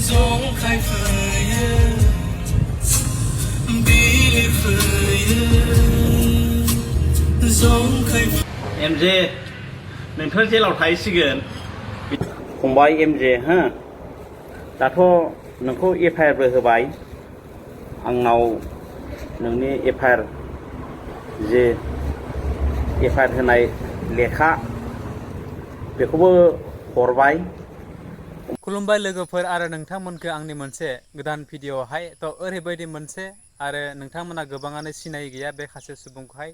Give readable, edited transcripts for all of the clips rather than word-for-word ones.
MJ नोंथाङा जेलाव थाहैसिगोन फंबाय एमजे हो दाथ' नोंखौ एफआइआरबो होबाय आंनाव नोंनि एफआइआर जे एफआइआर होनाय लेखा बेखौबो हरबाय। खुलुमबाय लोगोफोर आरो नोंथांमोनखौ आंनि मोनसे गोदान भिडिअ'हाय थ' ओरैबायदि मोनसे आरो नोंथांमोना गोबाङानो सिनाय गैया बे सासे सुबुंखौहाय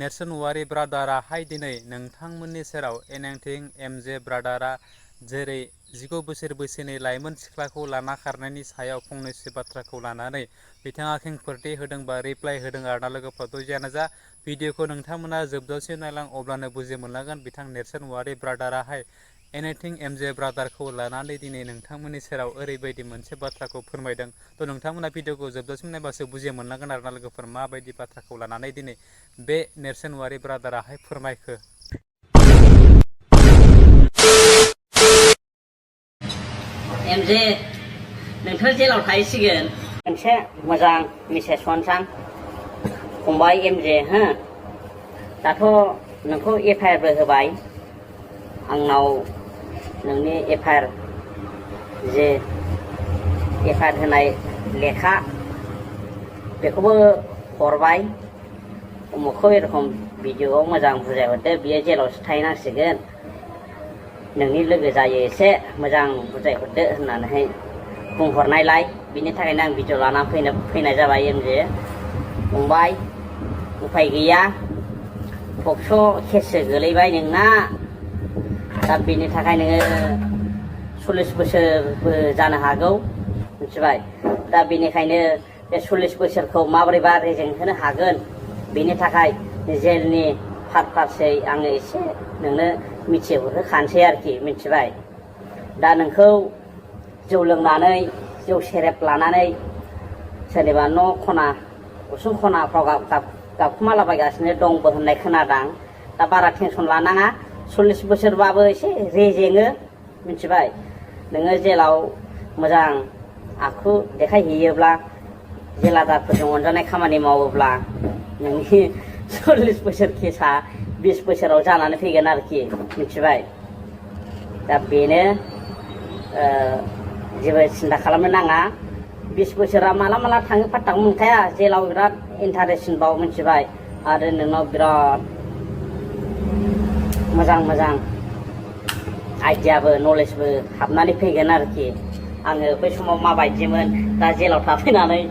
नेर्सोन औवारी ब्रादाराहाय दिनै नोंथांमोननि सेराव एनेंथिं एमजे ब्रादारा जेरै 19 बोसोर बैसोनि लाइमोन सिख्लाखौ लाना खारनायनि सायाव फंनैसो बाथ्राखौ लानानै बिथाङा खेंफोरथि होदों बा रिप्लाइ होदों आरोना लोगोफोर जियानो जा भिडिअ'खौ नोंथांमोना जोबजासिम नायलां अब्लानो बुजि मोनलांगोन बिथां नेर्सोन औवारी ब्रादाराहाय एनिथिं एमजे ब्रादारखौ लानानै दिनै नोंथांमोननि सेराव ओरैबायदि मोनसे बाथ्राखौ फोरमायदों थ' नोंथांमोना भिडिअ'खौ जोबजासिम नायबासो बुजि मोनलांगोन आरोना लोगोफोर माबायदि बाथ्राखौ लानानै दिनै बे नेर्सोन औवारी ब्रादाराहाय फोरमायखो। एमजे नोंथाङा जेलाव थाहैसिगोन मोनसे मोजां मेसेज हरनोसां फंबाय एमजे हो दाथ' नोंखौ एफआइआरबो होबाय आंनाव नोंनि एफआइआर जे एफआइआर होनाय लेखा बेखौबो हरबाय उमुखखौ एरखम भिडिअ'आव मोजां बुजायहरदो बियो जेलावसो थाहैनांसिगोन नोंनि लोगो जायो एसे मोजां बुजायहरदो होननानैहाय बुंहरनायलाय बिनि थाखायनो आं भिडिअ लानानै फैनाय जाबाय एमजे फंबाय उफाय गैया पक्स' केससो गोलैबाय नोंना दा बेनि थाखाय नोङो 40 बोसोरबो जानो हागौ मिथिबाय दा बेनिखायनो बे 40 बोसोरखौ माबोरैबा रेजेंहोनो हागोन बेनि थाखाय जेलनि पारपासै आङो एसे नोंनो मिथिहरहोखानोसै आरोखि मिथिबाय दा नोंखौ जौ लोंनानै जौ सेरेब लानानै सोरनिबा न' खना उसुं खनाफ्राव गाबखुमालाबायगासिनो दंबो होननाय खोनादां दा बारा टेनसन लानाङा 40 बोसोरबाबो एसे रेजेङो मिथिबाय नोङो जेलाव मोजां आखु देखायहैयोब्ला जेलादारफोरजों अनजानाय खामानि मावोब्ला नोंनि 40 बोसोर केसा 20 बोसोराव जानानै फैगोन आरोखि मिथिबाय दा बेनो जेबो सिन्था खालामनो नाङा 20 बोसोरा माला माला थाङो फात्ताखौ मोनखाया जेलाव बिराद इन्टारेस्टबाव मिथिबाय आरो नोंनाव बिराद मोजां मोजां आइडियाबो नलेजबो हाबनानै फैगोन आरोखि आङो बै समाव माबायदिमोन दा जेलाव थाफैनानै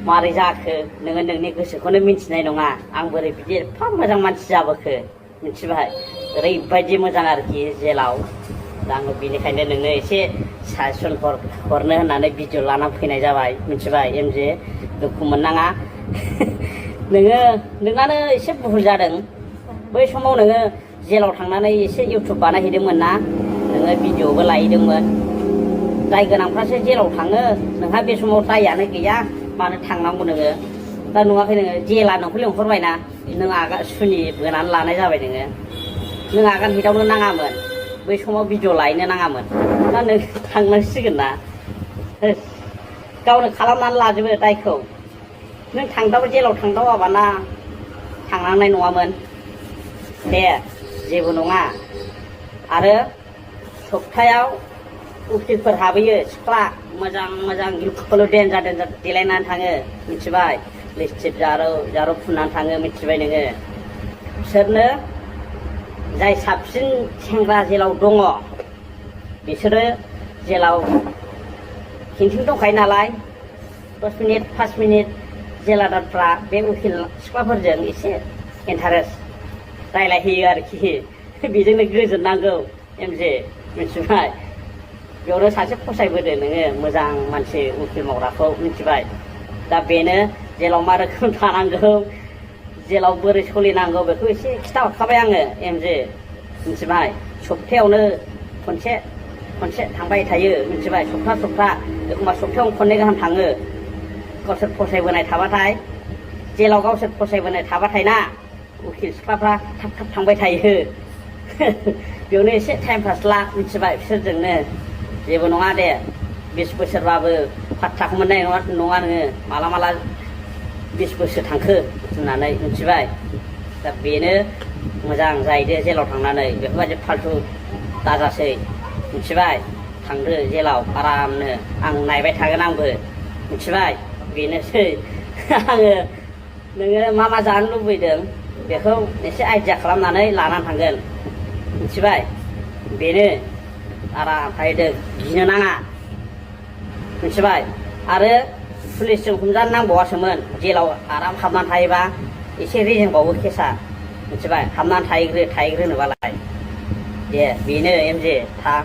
मारै जाखो नोङो नोंनि गोसोखौनो मिन्थिनाय नङा आं बोरै बिदि एफा मोजां मानसि जाबोखो मिथिबाय ओरैबायदि मोजां आरोखि जेलाव दा आङो बेनिखायनो नोंनो एसे साजेसन हरनो होननानै भिडिअ लानानै फैनाय जाबाय मिथिबाय एमजे दुखु मोननाङा नोंनानो एसे भुल जादों बै समाव नोङो जेलाव थांनानै एसे इउटुब बानायहैदोंमोन ना नोङो भिडिअबो लाहैदोंमोन दाय गोनांफ्रासो जेलाव थाङो नोंहा बे समाव दायानो गैया मानो थांनांगौ नोङो दा नुवाखै नोङो जेला नोंखौ लेंहरबायना नों आगान सुनि बोनानै लानाय जाबाय नों आगान हैदावनो नाङामोन बै समाव भिडिअ लायनो नाङामोन दा नों थांनांसिगोन ना गावनो खालामनानै लाजोबो दायखौ नों थांदाव जेलाव थांदावाबाना थांनांनाय नङामोन दे जेबो नङा आरो सप्तायाव उखिलफोर हाबैयो सिख्ला मोजां मोजां गिलुखौल' देन्जार देलायनानै थाङो मिथिबाय लिपस्टिक जारौ फुननानै थाङो मिथिबाय नोङो बिसोरनो जाय साबसिन सेंग्रा जेलाव दङ बिसोरो जेलाव खेंथिं दंखायो नालाय 10 मिनिट 5 मिनिट जेलादारफ्रा बे उखिल सिख्लाफोरजों एसे इन्टारेस्ट रायलायहैयो आरोखि बेजोंनो गोजोननांगौ एमजे मिथिबाय बेयावनो सासे फसायबोदो नोङो मोजां मानसि उखिल मावग्राखौ मिथिबाय दा बेनो जेलाव मा रोखोम थानांगौ जेलाव बोरै सोलिनांगौ बेखौ एसे खिथाहरखाबाय आङो एमजे मिथिबाय सप्तायावनो खनसे थांबाय थायो मिथिबाय सप्ता एखमबा सप्तायावनो खननै गाहाम थाङो गावसोर फसायबोनाय थाबाथाय जेलाव गावसोर फसायबोनाय थाबाथाय ना उखिल सिख्लाफ्रा थाब थांबाय थायो बेयावनो एसे टाइम पास ला मिथिबाय बिसोरजोंनो जेबो नङा दे 20 बोसोरबाबो फात्ताखौ मोननाय नङा नोङो माला माला 20 बोसोर थांखो होननानै मिथिबाय दा बेनो मोजां जाहैदो जेलाव थांनानै बेफोरबायदि फाल्थु दाजासै मिथिबाय थांदो जेलाव आरामनो आं नायबाय थागोन आंबो मिथिबाय बेनोसै आङो नोङो मा मा जानो लुबैदों बेखौ एसे आइडिया खालामनानै लानानै थांगोन मिथिबाय बेनो आराम थाहैदो गिनो नाङा मिथिबाय आरो पुलिसजों हमजानो नांबावासोमोन जेलाव आराम हाबनानै थायोबा एसे रेजेंबावो केसा मिथिबाय हाबनानै थाहैग्रोनोबालाय दे बेनो एमजे था